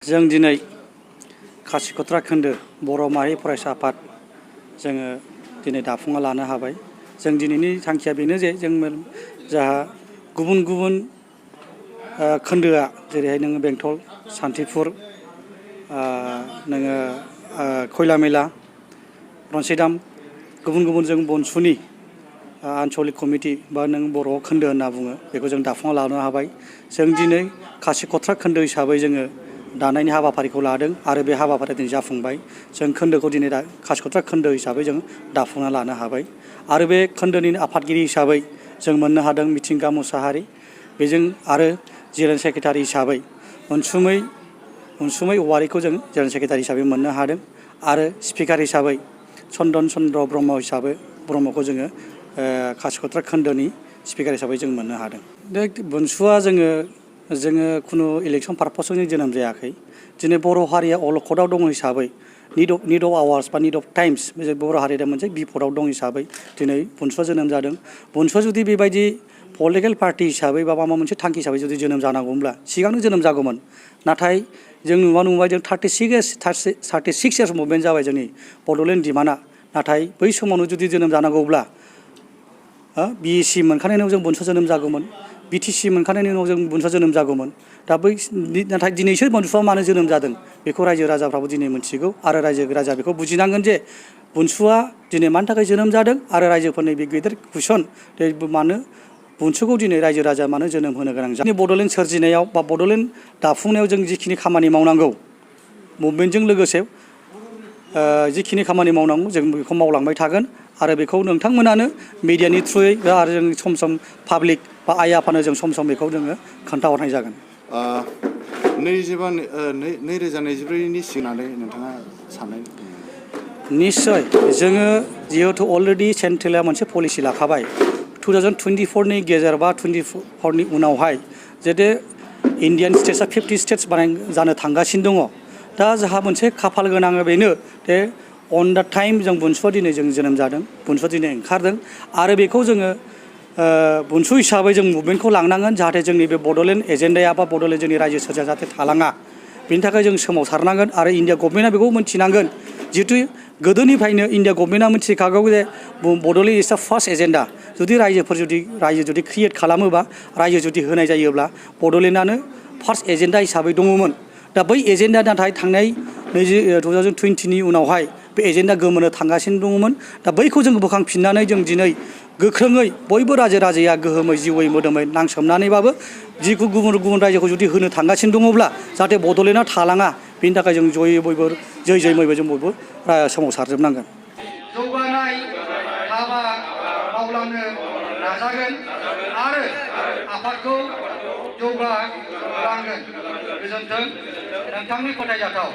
जों दिनै खासिकत्रा खोन्दो बर' माहारि फरायसा आफाद जोङो दिनै दाफुंना लानो हाबाय। जों दिनैनि थांखिया बेनो जे जों जाहा गुबुन गुबुन खोन्दोआ जेरैहाय नोङो बेंटल, सान्थिफुर, नोङो खयलामयला, रनसायदाम गुबुन गुबुन जों बनसुनि आन्चलिक कमिटि बा नों बर' खोन्दो होनना बुङो बेखौ जों दाफुंना लानो हाबाय। जों दिनै खासिकत्रा खोन्दो हिसाबै जोङो दानायनि हाबाफारिखौ लादों आरो बे हाबाफारिया दिनै जाफुंबाय। जों खोन्दोखौ दिनै खासिकत्रा खोन्दो हिसाबै जों दाफुंना लानो हाबाय आरो बे खोन्दोनि आफादगिरि हिसाबै जों मोननो हादों मिथिंगा मुसाहारि, बेजों आरो जेनेरेल सेक्रेटारि हिसाबै अनसुमै औवारिखौ जों जेनेरेल सेक्रेटारि हिसाबै मोननो हादों आरो स्पिकार हिसाबै चन्दन चन्द्र ब्रह्मखौ जोङो खासिकत्रा खोन्दोनि स्पिकार हिसाबै जों मोननो हादों। दा बनसुआ जोङो खुनु इलेक्सन पारपसजों जों जोनोम जायाखै। दिनै बर' हारिया अलखदाव दङ हिसाबै निड अफ आवार्स बा निड अफ टाइम्स बर' हारिया मोनसे बिपदआव दं हिसाबै दिनै बनसुआ जोनोम जादों। बनसुआ जुदि बेबायदि पलिटिकेल पार्टि हिसाबै बा माबा मोनसे थांखि हिसाबै जुदि जोनोम जानांगौमोनब्ला सिगांनो जोनोम जागौमोन। नाथाय जों नुबाय जों 36 इयार्स मुभमेन्ट जाबाय जोंनि बड'लेण्ड डिमान्डआ। नाथाय बै समावनो जुदि जोनोम जानांगौब्ला BSc मोनखानायनि उनाव जों बनसुआ जोनोम जागौमोन, BTC मोनखानायनि उनाव जों बनसुआ जोनोम जागौमोन। दा नाथाय दिनैसो बनसुआ मानो जोनोम जादों बेखौ रायजो राजाफ्राबो दिनै मिथिगौ आरो रायजो राजा बेखौ बुजिनांगोन जे बनसुआ दिनै मानि थाखाय जोनोम जादों आरो रायजोफोरनि बे गेदेर कुइसन मानो बनसुखौ दिनै रायजो राजा मानो जोनोम होनो गोनां जादों। बड'लेण्ड सोरजिनायाव बा बड'लेण्ड दाफुंनायाव जों जिखिनि खामानि मावनांगौ मुभमेन्टजों लोगोसे जिखिनि खामानि मावनांगौ जों बेखौ मावलांबाय थागोन आरो बेखौ नोंथांमोनानो मिडियानि थ्रुयै आरो जों सम सम पाब्लिक बा आइ आफानो जों सम सम बेखौ जोङो खोन्थाहरनाय जागोन। 2024नि सिगांनानै नोंथाङा साननाय निश्चय जोङो जिहेथु अलरेडि सेन्ट्रेला मोनसे पलिसि लाखाबाय 2024नि गेजेर बा 24नि उनावहाय जाहाथे इण्डियान स्टेट्सआ 50 स्टेट्स जानो थांगासिनो दङ। दा जोंहा मोनसे खाफाल गोनां बेनो जे अन दा टाइम जों बनसुआ दिनै जों जोनोम जादों, बनसुआ दिनै ओंखारदों आरो बेखौ जोङो बनसु हिसाबै जों मुभमेन्टखौ लांनांगोन जाहाथे जोंनि बे बड'लेण्ड एजेन्डाया बा बड'लेण्ड जोंनि रायजो सोरजिया जाहाथे थालाङा। बेनि थाखाय जों सोमावसारनांगोन आरो इण्डिया गभर्नमेन्टआ बेखौ मिथिनांगोन। जिहेतु गोदोनिफ्रायनो इण्डिया गभर्नमेन्टआ मिथिखागौ जे Bodoland is the first agenda. जुदि रायजो जुदि क्रिएट खालामोबा रायजो जुदि होनाय जायोब्ला बड'लेण्डआनो फार्स्ट एजेन्डा हिसाबै दङमोन। दा बै एजेन्डा नाथाय थांनाय 2020नि उनावहाय बे एजेन्डा गोमोनो थांगासिनो दङमोन। दा बैखौ जों बोखांफिननानै जों दिनै गोख्रोङै बयबो रायजो राजाया गोहोमै जिउयै मोदोमै नांसोमनानैबाबो जिखौ गुबुन गुबुन रायजोखौ जुदि होनो थांगासिनो दङब्ला जाहाथे बड'लेण्डआ थालाङा बेनि थाखाय जों बयबो जै मैबो जों बयबो सोमावसारजोबनांगोन। जौगानाय हाबा मावलांनो नाजागोन आरो आफादखौ जौगालांगोन। गोजोन्थों। नोंथांनि फोथायजाथाव